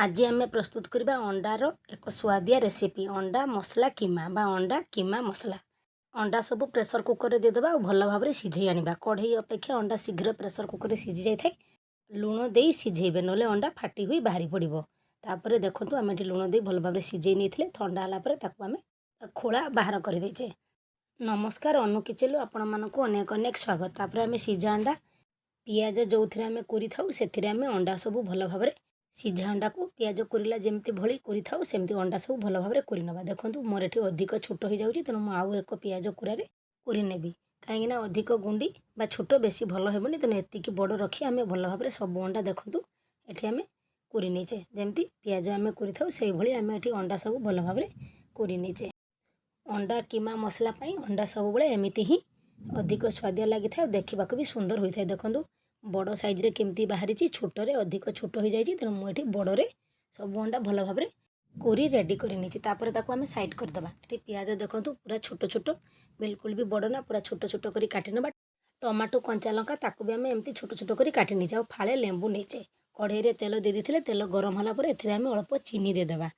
ଆଜି ଆମେ ପ୍ରସ୍ତୁତ କରିବା ଅଣ୍ଡାର ଏକ ସୁଆଦିଆ ରେସିପି, ଅଣ୍ଡା ମସଲା କିମା ବା ଅଣ୍ଡା କିମା ମସଲା। ଅଣ୍ଡା ସବୁ ପ୍ରେସର କୁକରରେ ଦେଇଦେବା ଆଉ ଭଲ ଭାବରେ ସିଝେଇ ଆଣିବା। କଢ଼େଇ ଅପେକ୍ଷା ଅଣ୍ଡା ଶୀଘ୍ର ପ୍ରେସର କୁକରରେ ସିଝି ଯାଇଥାଏ। ଲୁଣ ଦେଇ ସିଝେଇବେ, ନହେଲେ ଅଣ୍ଡା ଫାଟି ହୋଇ ବାହାରି ପଡ଼ିବ। ତାପରେ ଦେଖନ୍ତୁ, ଆମେ ଏଠି ଲୁଣ ଦେଇ ଭଲ ଭାବରେ ସିଝେଇ ନେଇଥିଲେ। ଥଣ୍ଡା ହେଲା ପରେ ତାକୁ ଆମେ ଖୋଳା ବାହାର କରିଦେଇଛେ। ନମସ୍କାର, ଅନୁ କିଚେନରୁ ଆପଣମାନଙ୍କୁ ଅନେକ ଅନେକ ସ୍ୱାଗତ। ତାପରେ ଆମେ ସିଝା ଅଣ୍ଡା, ପିଆଜ ଯେଉଁଥିରେ ଆମେ କୋରିଥାଉ, ସେଥିରେ ଆମେ ଅଣ୍ଡା ସବୁ ଭଲ ଭାବରେ, ସିଝା ଅଣ୍ଡାକୁ ପିଆଜ କୋରିଲା ଯେମିତି ଭଳି କୋରିଥାଉ, ସେମିତି ଅଣ୍ଡା ସବୁ ଭଲ ଭାବରେ କୋରି ନେବା। ଦେଖନ୍ତୁ, ମୋର ଏଠି ଅଧିକ ଛୋଟ ହେଇଯାଉଛି, ତେଣୁ ମୁଁ ଆଉ ଏକ ପିଆଜ କୋରାରେ କୋରି ନେବି। କାହିଁକିନା ଅଧିକ ଗୁଣ୍ଡି ବା ଛୋଟ ବେଶୀ ଭଲ ହେବନି। ତେଣୁ ଏତିକି ବଡ଼ ରଖି ଆମେ ଭଲ ଭାବରେ ସବୁ ଅଣ୍ଡା, ଦେଖନ୍ତୁ, ଏଠି ଆମେ କୋରି ନେଇଛେ। ଯେମିତି ପିଆଜ ଆମେ କୋରିଥାଉ, ସେଇଭଳି ଆମେ ଏଠି ଅଣ୍ଡା ସବୁ ଭଲ ଭାବରେ କୋରି ନେଇଛେ। ଅଣ୍ଡା କିମା ମସଲା ପାଇଁ ଅଣ୍ଡା ସବୁବେଳେ ଏମିତି ହିଁ ଅଧିକ ସୁଆଦିଆ ଲାଗିଥାଏ ଆଉ ଦେଖିବାକୁ ବି ସୁନ୍ଦର ହୋଇଥାଏ। ଦେଖନ୍ତୁ, ବଡ଼ ସାଇଜ୍ରେ କେମିତି ବାହାରିଛି, ଛୋଟରେ ଅଧିକ ଛୋଟ ହୋଇଯାଇଛି। ତେଣୁ ମୁଁ ଏଠି ବଡ଼ରେ ସବୁ ଅଣ୍ଡା ଭଲ ଭାବରେ କୋରି ରେଡ଼ି କରି ନେଇଛି। ତାପରେ ତାକୁ ଆମେ ସାଇଡ଼୍ କରିଦେବା। ଏଠି ପିଆଜ ଦେଖନ୍ତୁ, ପୁରା ଛୋଟ ଛୋଟ, ବିଲକୁଲ ବି ବଡ଼ ନା, ପୁରା ଛୋଟ ଛୋଟ କରି କାଟି ନେବା। ଟମାଟୋ, କଞ୍ଚା ଲଙ୍କା, ତାକୁ ବି ଆମେ ଏମିତି ଛୋଟ ଛୋଟ କରି କାଟି ନେଇଛେ ଆଉ ଫାଳେ ଲେମ୍ବୁ ନେଇଛେ। କଢ଼େଇରେ ତେଲ ଦେଇ ଦେଇଥିଲେ। ତେଲ ଗରମ ହେଲା ପରେ ଏଥିରେ ଆମେ ଅଳ୍ପ ଚିନି ଦେଇଦେବା।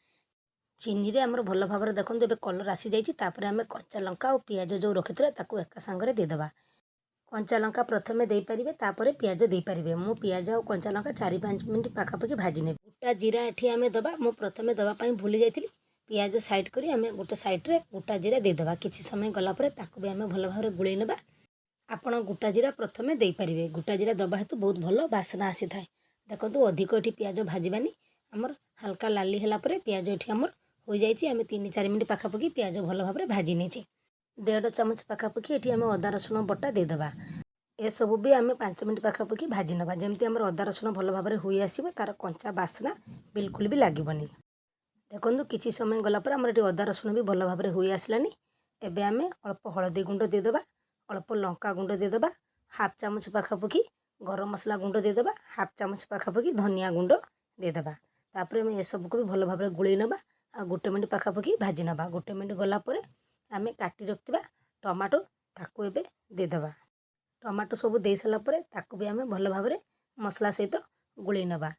ଚିନିରେ ଆମର ଭଲ ଭାବରେ, ଦେଖନ୍ତୁ, ଏବେ କଲର୍ ଆସିଯାଇଛି। ତାପରେ ଆମେ କଞ୍ଚା ଲଙ୍କା ଆଉ ପିଆଜ ଯେଉଁ ରଖିଥିଲେ, ତାକୁ ଏକା ସାଙ୍ଗରେ ଦେଇଦେବା। କଞ୍ଚା ଲଙ୍କା ପ୍ରଥମେ ଦେଇପାରିବେ, ତାପରେ ପିଆଜ ଦେଇପାରିବେ। ମୁଁ ପିଆଜ ଆଉ କଞ୍ଚା ଲଙ୍କା 4-5 ମିନିଟ୍ ପାଖାପାଖି ଭାଜି ନେବି। ଗୋଟା ଜିରା ଏଠି ଆମେ ଦେବା। ମୁଁ ପ୍ରଥମେ ଦେବା ପାଇଁ ଭୁଲି ଯାଇଥିଲି। ପିଆଜ ସାଇଡ଼୍ କରି ଆମେ ଗୋଟେ ସାଇଡ଼୍ରେ ଗୋଟା ଜିରା ଦେଇଦେବା। କିଛି ସମୟ ଗଲା ପରେ ତାକୁ ବି ଆମେ ଭଲ ଭାବରେ ଗୋଳେଇ ନେବା। ଆପଣ ଗୋଟା ଜିରା ପ୍ରଥମେ ଦେଇପାରିବେ। ଗୋଟା ଜିରା ଦେବା ହେତୁ ବହୁତ ଭଲ ବାସ୍ନା ଆସିଥାଏ। ଦେଖନ୍ତୁ, ଅଧିକ ଏଠି ପିଆଜ ଭାଜିବାନି। ଆମର ହାଲକା ଲାଲି ହେଲା ପରେ, ପିଆଜ ଏଠି ଆମର ହୋଇଯାଇଛି। ଆମେ 3-4 ମିନିଟ୍ ପାଖାପାଖି ପିଆଜ ଭଲ ଭାବରେ ଭାଜି ନେଇଛେ। 1.5 ଚାମଚ ପାଖାପାଖି ଏଠି ଆମେ ଅଦା ରସୁଣ ବଟା ଦେଇଦେବା। ଏସବୁ ବି ଆମେ 5 ମିନିଟ୍ ପାଖାପାଖି ଭାଜି ନେବା, ଯେମିତି ଆମର ଅଦା ରସୁଣ ଭଲ ଭାବରେ ହୋଇ ଆସିବ, ତା'ର କଞ୍ଚା ବାସ୍ନା ବିଲକୁଲ ବି ଲାଗିବନି। ଦେଖନ୍ତୁ, କିଛି ସମୟ ଗଲା ପରେ ଆମର ଏଠି ଅଦା ରସୁଣ ବି ଭଲ ଭାବରେ ହୋଇ ଆସିଲାନି। ଏବେ ଆମେ ଅଳ୍ପ ହଳଦୀ ଗୁଣ୍ଡ ଦେଇଦେବା, ଅଳ୍ପ ଲଙ୍କା ଗୁଣ୍ଡ ଦେଇଦେବା, ହାଫ୍ ଚାମଚ ପାଖାପାଖି ଗରମ ମସଲା ଗୁଣ୍ଡ ଦେଇଦେବା, ହାଫ୍ ଚାମଚ ପାଖାପାଖି ଧନିଆ ଗୁଣ୍ଡ ଦେଇଦେବା। ତାପରେ ଆମେ ଏସବୁକୁ ବି ଭଲ ଭାବରେ ଗୋଳେଇ ନେବା ଆଉ ଗୋଟେ ମିନିଟ୍ ପାଖାପାଖି ଭାଜି ନେବା। ଗୋଟେ ମିନିଟ୍ ଗଲା ପରେ ଆମେ କାଟି ରଖିଥିବା ଟମାଟୋ, ତାକୁ ଏବେ ଦେଇଦେବା। ଟମାଟୋ ସବୁ ଦେଇସାରିଲା ପରେ ତାକୁ ବି ଆମେ ଭଲ ଭାବରେ ମସଲା ସହିତ ଗୋଳେଇ ନେବା।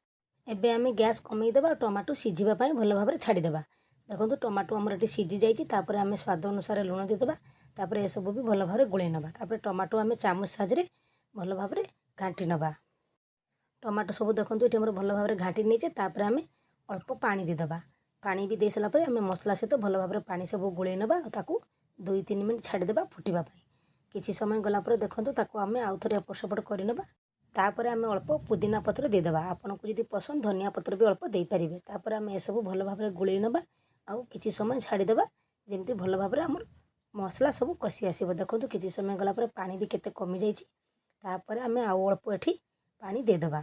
ଏବେ ଆମେ ଗ୍ୟାସ୍ କମେଇ ଦେବା ଆଉ ଟମାଟୋ ସିଝିବା ପାଇଁ ଭଲ ଭାବରେ ଛାଡ଼ିଦେବା। ଦେଖନ୍ତୁ, ଟମାଟୋ ଆମର ଏଠି ସିଝି ଯାଇଛି। ତାପରେ ଆମେ ସ୍ୱାଦ ଅନୁସାରେ ଲୁଣ ଦେଇଦେବା। ତାପରେ ଏସବୁ ବି ଭଲ ଭାବରେ ଗୋଳେଇ ନେବା। ତାପରେ ଟମାଟୋ ଆମେ ଚାମଚ ସାହାଯ୍ୟରେ ଭଲ ଭାବରେ ଘାଣ୍ଟି ନେବା। ଟମାଟୋ ସବୁ, ଦେଖନ୍ତୁ, ଏଠି ଆମର ଭଲ ଭାବରେ ଘାଣ୍ଟି ନେଇଛେ। ତାପରେ ଆମେ ଅଳ୍ପ ପାଣି ଦେଇଦେବା। ପାଣି ବି ଦେଇସାରିଲା ପରେ ଆମେ ମସଲା ସହିତ ଭଲ ଭାବରେ ପାଣି ସବୁ ଗୋଳେଇ ନେବା ଆଉ ତାକୁ 2-3 ମିନିଟ୍ ଛାଡ଼ିଦେବା ଫୁଟିବା ପାଇଁ। କିଛି ସମୟ ଗଲା ପରେ, ଦେଖନ୍ତୁ, ତାକୁ ଆମେ ଆଉ ଥରେ ଏପଟ ସେପଟ କରିନେବା। ତାପରେ ଆମେ ଅଳ୍ପ ପୁଦିନା ପତ୍ର ଦେଇଦେବା। ଆପଣଙ୍କୁ ଯଦି ପସନ୍ଦ, ଧନିଆ ପତ୍ର ବି ଅଳ୍ପ ଦେଇପାରିବେ। ତାପରେ ଆମେ ଏସବୁ ଭଲ ଭାବରେ ଗୋଳେଇ ନେବା ଆଉ କିଛି ସମୟ ଛାଡ଼ିଦେବା, ଯେମିତି ଭଲ ଭାବରେ ଆମର ମସଲା ସବୁ କଷି ଆସିବ। ଦେଖନ୍ତୁ, କିଛି ସମୟ ଗଲା ପରେ ପାଣି ବି କେତେ କମିଯାଇଛି। ତାପରେ ଆମେ ଆଉ ଅଳ୍ପ ଏଠି ପାଣି ଦେଇଦେବା।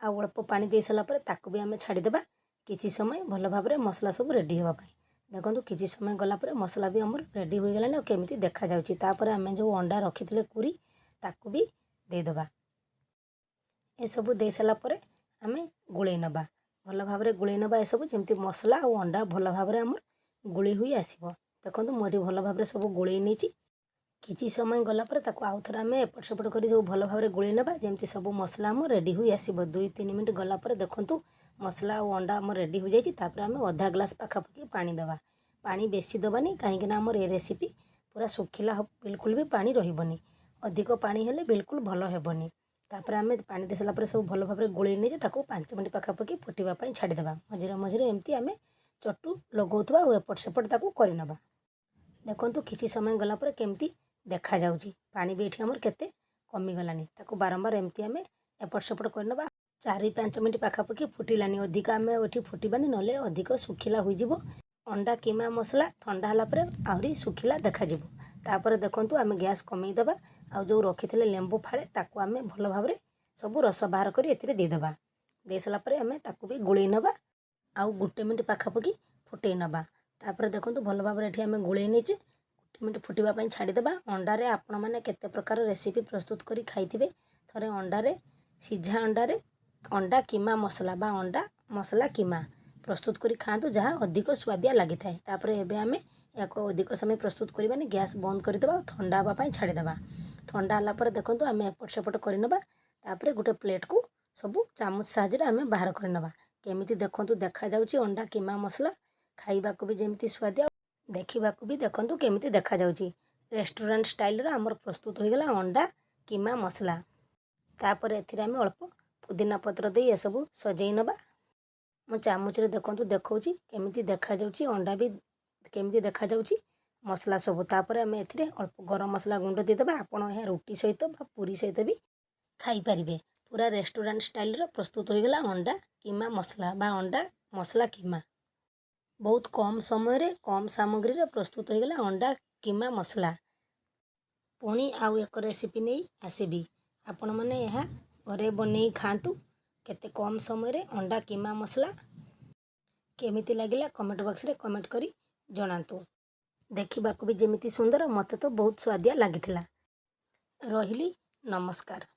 ଆଉ ଅଳ୍ପ ପାଣି ଦେଇସାରିଲା ପରେ ତାକୁ ବି ଆମେ ଛାଡ଼ିଦେବା କିଛି ସମୟ ଭଲ ଭାବରେ ମସଲା ସବୁ ରେଡ଼ି ହେବା ପାଇଁ। ଦେଖନ୍ତୁ, କିଛି ସମୟ ଗଲା ପରେ ମସଲା ବି ଆମର ରେଡ଼ି ହୋଇଗଲାଣି ଆଉ କେମିତି ଦେଖାଯାଉଛି। ତାପରେ ଆମେ ଯେଉଁ ଅଣ୍ଡା ରଖିଥିଲେ କୁରି, ତାକୁ ବି ଦେଇଦେବା। ଏସବୁ ଦେଇସାରିଲା ପରେ ଆମେ ଗୋଳେଇ ନେବା, ଭଲ ଭାବରେ ଗୋଳେଇ ନେବା ଏସବୁ, ଯେମିତି ମସଲା ଆଉ ଅଣ୍ଡା ଭଲ ଭାବରେ ଆମର ଗୋଳେଇ ହୋଇ ଆସିବ। ଦେଖନ୍ତୁ, ମୁଁ ଏଠି ଭଲ ଭାବରେ ସବୁ ଗୋଳେଇ ନେଇଛି। କିଛି ସମୟ ଗଲା ପରେ ତାକୁ ଆଉ ଥରେ ଆମେ ଏପଟ ସେପଟ କରି ସବୁ ଭଲ ଭାବରେ ଗୋଳେଇ ନେବା, ଯେମିତି ସବୁ ମସଲା ଆମ ରେଡ଼ି ହୋଇ ଆସିବ। 2-3 ମିନିଟ୍ ଗଲା ପରେ, ଦେଖନ୍ତୁ, ମସଲା ଆଉ ଅଣ୍ଡା ଆମର ରେଡ଼ି ହୋଇଯାଇଛି। ତାପରେ ଆମେ ଅଧା ଗ୍ଲାସ୍ ପାଖାପାଖି ପାଣି ଦେବା। ପାଣି ବେଶୀ ଦେବାନି, କାହିଁକିନା ଆମର ଏ ରେସିପି ପୁରା ଶୁଖିଲା, ବିଲକୁଲ ବି ପାଣି ରହିବନି। ଅଧିକ ପାଣି ହେଲେ ବିଲକୁଲ ଭଲ ହେବନି। ତାପରେ ଆମେ ପାଣି ଦେଇସାରିଲା ପରେ ସବୁ ଭଲ ଭାବରେ ଗୋଳେଇ ନେଇକି ତାକୁ 5 ମିନିଟ୍ ପାଖାପାଖି ଫୁଟିବା ପାଇଁ ଛାଡ଼ିଦେବା। ମଝିରେ ମଝିରେ ଏମିତି ଆମେ ଚଟୁ ଲଗାଉଥିବା ଆଉ ଏପଟ ସେପଟ ତାକୁ କରିନେବା। ଦେଖନ୍ତୁ, କିଛି ସମୟ ଗଲା ପରେ କେମିତି ଦେଖାଯାଉଛି। ପାଣି ବି ଏଠି ଆମର କେତେ କମିଗଲାଣି। ତାକୁ ବାରମ୍ବାର ଏମିତି ଆମେ ଏପଟ ସେପଟ କରିନେବା। 4-5 ମିନିଟ୍ ପାଖାପାଖି ଫୁଟିଲାନି। ଅଧିକ ଆମେ ଏଠି ଫୁଟିବାନି, ନହେଲେ ଅଧିକ ଶୁଖିଲା ହୋଇଯିବ। ଅଣ୍ଡା କିମା ମସଲା ଥଣ୍ଡା ହେଲା ପରେ ଆହୁରି ଶୁଖିଲା ଦେଖାଯିବ। ତାପରେ ଦେଖନ୍ତୁ, ଆମେ ଗ୍ୟାସ୍ କମେଇ ଦେବା ଆଉ ଯେଉଁ ରଖିଥିଲେ ଲେମ୍ବୁ ଫାଳେ, ତାକୁ ଆମେ ଭଲ ଭାବରେ ସବୁ ରସ ବାହାର କରି ଏଥିରେ ଦେଇଦେବା। ଦେଇସାରିଲା ପରେ ଆମେ ତାକୁ ବି ଗୋଳେଇ ନେବା ଆଉ ଗୋଟେ ମିନିଟ୍ ପାଖାପାଖି ଫୁଟେଇ ନେବା। ତାପରେ ଦେଖନ୍ତୁ, ଭଲ ଭାବରେ ଏଠି ଆମେ ଗୋଳେଇ ନେଇଛେ। ଗୋଟେ ମିନିଟ୍ ଫୁଟିବା ପାଇଁ ଛାଡ଼ିଦେବା। ଅଣ୍ଡାରେ ଆପଣମାନେ କେତେ ପ୍ରକାର ରେସିପି ପ୍ରସ୍ତୁତ କରି ଖାଇଥିବେ। ଥରେ ଅଣ୍ଡାରେ, ସିଝା ଅଣ୍ଡାରେ ଅଣ୍ଡା କିମା ମସଲା ବା ଅଣ୍ଡା ମସଲା କିମା ପ୍ରସ୍ତୁତ କରି ଖାଆନ୍ତୁ, ଯାହା ଅଧିକ ସୁଆଦିଆ ଲାଗିଥାଏ। ତାପରେ ଏବେ ଆମେ ଏହାକୁ ଅଧିକ ସମୟ ପ୍ରସ୍ତୁତ କରିବାନି। ଗ୍ୟାସ୍ ବନ୍ଦ କରିଦେବା ଆଉ ଥଣ୍ଡା ହେବା ପାଇଁ ଛାଡ଼ିଦେବା। ଥଣ୍ଡା ହେଲା ପରେ, ଦେଖନ୍ତୁ, ଆମେ ଏପଟ ସେପଟ କରିନେବା। ତାପରେ ଗୋଟେ ପ୍ଲେଟ୍କୁ ସବୁ ଚାମଚ ସାହାଯ୍ୟରେ ଆମେ ବାହାର କରିନେବା। କେମିତି ଦେଖନ୍ତୁ ଦେଖାଯାଉଛି ଅଣ୍ଡା କିମା ମସଲା। ଖାଇବାକୁ ବି ଯେମିତି ସୁଆଦିଆ, ଦେଖିବାକୁ ବି ଦେଖନ୍ତୁ କେମିତି ଦେଖାଯାଉଛି। ରେଷ୍ଟୁରାଣ୍ଟ ଷ୍ଟାଇଲର ଆମର ପ୍ରସ୍ତୁତ ହୋଇଗଲା ଅଣ୍ଡା କିମା ମସଲା। ତାପରେ ଏଥିରେ ଆମେ ଅଳ୍ପ ପୁଦିନା ପତ୍ର ଦେଇ ଏସବୁ ସଜେଇ ନେବା। ମୁଁ ଚାମଚରେ ଦେଖନ୍ତୁ ଦେଖାଉଛି କେମିତି ଦେଖାଯାଉଛି ଅଣ୍ଡା, ବି କେମିତି ଦେଖାଯାଉଛି ମସଲା ସବୁ। ତାପରେ ଆମେ ଏଥିରେ ଅଳ୍ପ ଗରମ ମସଲା ଗୁଣ୍ଡ ଦେଇଦେବା। ଆପଣ ଏହା ରୁଟି ସହିତ ବା ପୁରୀ ସହିତ ବି ଖାଇପାରିବେ। ପୁରା ରେଷ୍ଟୁରାଣ୍ଟ ଷ୍ଟାଇଲର ପ୍ରସ୍ତୁତ ହୋଇଗଲା ଅଣ୍ଡା କିମା ମସଲା ବା ଅଣ୍ଡା ମସଲା କିମା। ବହୁତ କମ୍ ସମୟରେ, କମ୍ ସାମଗ୍ରୀରେ ପ୍ରସ୍ତୁତ ହୋଇଗଲା ଅଣ୍ଡା କିମା ମସଲା। ପୁଣି ଆଉ ଏକ ରେସିପି ନେଇ ଆସିବି। ଆପଣମାନେ ଏହା ଘରେ ବନେଇ ଖାଆନ୍ତୁ। କେତେ କମ୍ ସମୟରେ ଅଣ୍ଡା କିମା ମସଲା କେମିତି ଲାଗିଲା, କମେଣ୍ଟ ବକ୍ସରେ କମେଣ୍ଟ କରି ଜଣାନ୍ତୁ। ଦେଖିବାକୁ ବି ଯେମିତି ସୁନ୍ଦର, ମୋତେ ତ ବହୁତ ସୁଆଦିଆ ଲାଗିଥିଲା। ରହିଲି, ନମସ୍କାର।